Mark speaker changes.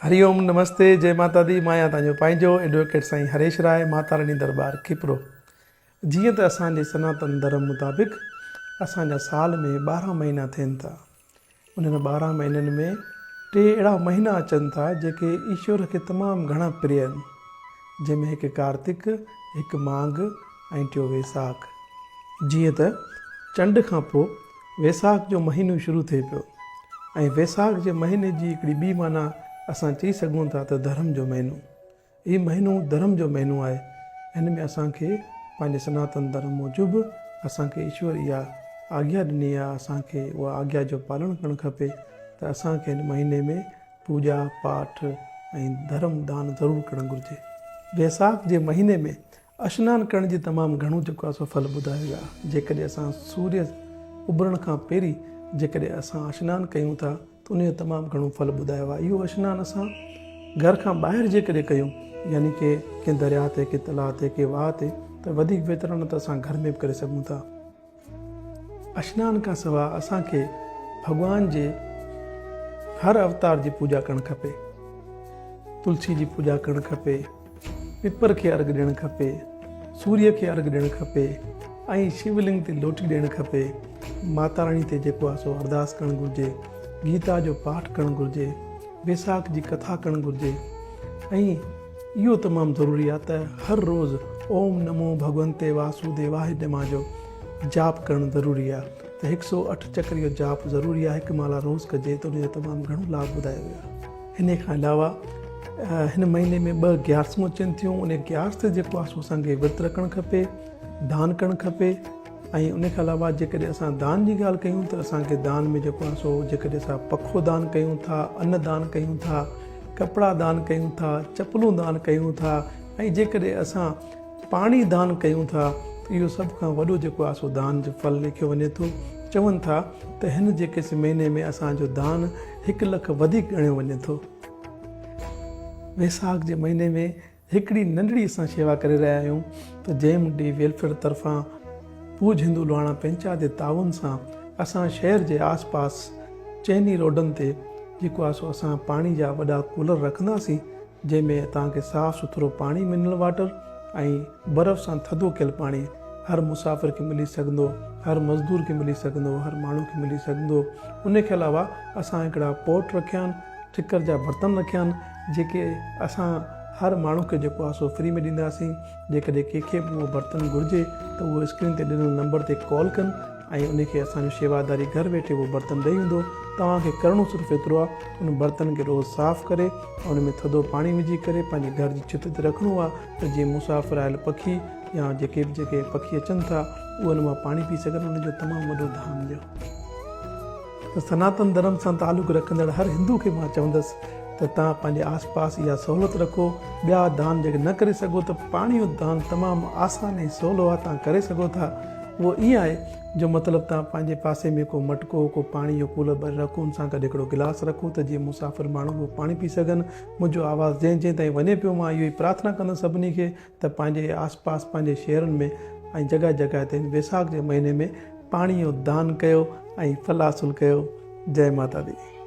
Speaker 1: هري اوم نمستي جي ماتا the مان آهيان توهان جو پنهنجو ايڊووڪيٽ سائين هريش راء ماتا راني درٻار کپرو جيئن ته اسان جي سناتن ڌرم مطابق اسان جا سال ۾ 12 مهينا ٿين ٿا انهن 12 مهينن ۾ ٽي اهڙا مهينا اچن ٿا جيڪي ايشور کي تمام گهڻا پري آهن جنهن ۾ هڪ ڪارتڪ هڪ مانگه ۽ ٽيو ويساک. جيئن ته چنڊ کان پوء ويساک جو مهينو شروع ٿئي پيو ۽ ويساک جي مهيني جي هڪڙي ٻي معنيٰ اسان چئي سگهون ٿا ته ڌرم جو مهينو. هي مهينو ڌرم جو مهينو آهي. هن ۾ اسان کي پنهنجي سناتن ڌرم موجب اسان کي ايشور اها آگيا ڏني آهي اسان کي اها آگيا جو پالڻ ڪرڻ کپي ته اسان کي هن مهيني ۾ پوڄا پاٺ ۽ ڌرم دان ضرور ڪرڻ گهرجي. ويساک جي مهيني ۾ اشنان ڪرڻ جي تمام گهڻو جيڪو آهي سو ڦل ٻڌايو ويو آهي. جيڪڏهن اسان سوريه اڀرڻ کان پهرين جيڪڏهن اسان اشنان ڪيون ٿا ته ان جو تمام گهڻو ڦل ٻڌايو آهي. اهو اشنان اسان گهر کان ٻاهر جيڪڏهن ڪيون يعني ڪي ڪنهن درياء تي ڪنهن تلاء تي ڪنهن واهه تي ته وڌيڪ بهتر آهي نه ته اسان گهر ۾ به ڪري سگهون ٿا. اشنان کان سواء اسان کي ڀڳوان جي هر اوتار جي پوڄا ڪرڻ کپي. تلسي جي پوڄا ڪرڻ کپي. پپر کي ارگ ڏيڻ کپي، سوريه کي ارگ ڏيڻ کپي ۽ شو لنگ تي لوٽي ڏيڻ کپي، ماتا راڻي تي جيڪو آهي سو ارداس ڪرڻ گهرجي، گيتا جو پاٺ ڪرڻ گهرجي، ويساک جي ڪٿا ڪرڻ گهرجي ۽ اهو تمام ضروري آهي ته هر روز اوم نمو ڀڳونتي واسوديواهه نمه جو جاپ ڪرڻ ضروري آهي ته هڪ سو اٺ چڪر اهو جاپ ضروري آهي هڪ مالا روز ڪجي ته ان جو تمام گهڻو لاڀ ٻڌايو ويو آهي. انهيء کان علاوه هن مهيني ۾ ٻه گيارسون اچن ٿيون، انهيء گيارس تي جيڪو آهي سو اسان کي ورت رکڻ کپي، دان ڪرڻ کپي ۽ ان کان علاوه جيڪڏهن اسان دان جي ڳالهه ڪيون ته اسان کي دان ۾ جيڪو آهي سو جيڪڏهن اسان پکو دان ڪيون ٿا، ان دان ڪيون ٿا، ڪپڙا دان ڪيون ٿا، چپلون دان ڪيون ٿا ۽ جيڪڏهن اسان پاڻي دان ڪيون ٿا ته اهو سڀ کان وڏو جيڪو آهي سو دان جو ڦل ليکيو وڃي ٿو. چون ٿا ته هن جيڪس مهيني ۾ اسان جو دان هڪ لک وڌيڪ ڳڻيو وڃي ٿو. ويساک جي مهيني ۾ هڪڙي ننڍڙي اسان شيوا ڪري رهيا آهيون ته جي ايم ڊي ويلفيئر طرفان پوڄ هندو لوهاڻا پنچائت جي تعاون سان اسان شهر جي آس پاس چئني روڊن تي جيڪو آهي سو اسان پاڻي جا وڏا ڪولر رکنداسين جنهن ۾ توهان کي صاف سٿرو پاڻي منرل واٽر ۽ برف سان ٿڌو ڪيل پاڻي هر مسافر کي ملي سگهندو، هر مزدور کي ملي سگهندو، هر ماڻهو کي ملي سگهندو. ان کي علاوه اسان هڪڙا پوٽ رکيا آهن، ٺڪر جا برتن رکيا آهن، جيڪي اسان هر ماڻهو کي جيڪو آهي سو فري ۾ ڏينداسين. جيڪڏهن ڪنهن کي به اهو برتن گهرجي ته اهو اسڪرين تي ڏنل نمبر تي ڪال ڪن. ۽ ان کي اسان جو شيواداري گهر ويٺي اهو برتن ڏئي ويندو. توهان کي ڪرڻو صرف ايترو آهي ته ان برتن کي روز صاف ڪري ۽ ان ۾ ٿڌو پاڻي وجهي ڪري پنهنجي گهر جي ڇت تي رکڻو آهي ته جيئن مسافر آيل پکي يا جيڪي به جيڪي پکي اچن ٿا اهي ان مان پاڻي پي سگهن ان جو تمام وڏو ڌام ڏيو. ته سناتن ڌرم سان تعلق رکندڙ هر هندو کي مان چوندس ته توهان پنهنجي آس پاس اها سهولت رکو ٻيا دان جيڪڏهن نه ڪري سگهو ته پاڻي جو دان تمام آسان ۽ سولو آهي توهان ڪري سگهو ٿا اهو ائين آهي جو مطلب توهان پنهنجي پاسي ۾ ڪو مٽڪو، ڪو پاڻي جو ڪولر ڀري رکو، ان سان گڏ هڪڙو گلاس رکو ته جيئن مسافر ماڻهو به پاڻي پي سگهن. منهنجو آواز جنهن جنهن تائين وڃي پيو مان اهو ئي پرارٿنا ڪندس سڀني کي ته پنهنجي آس پاس پنهنجي شهرن ۾ ۽ جڳهه جڳهه تي هن ويساک جي مهيني ۾ پاڻي جو دان ڪيو ۽ ڦل حاصل ڪيو. جئي ماتا the.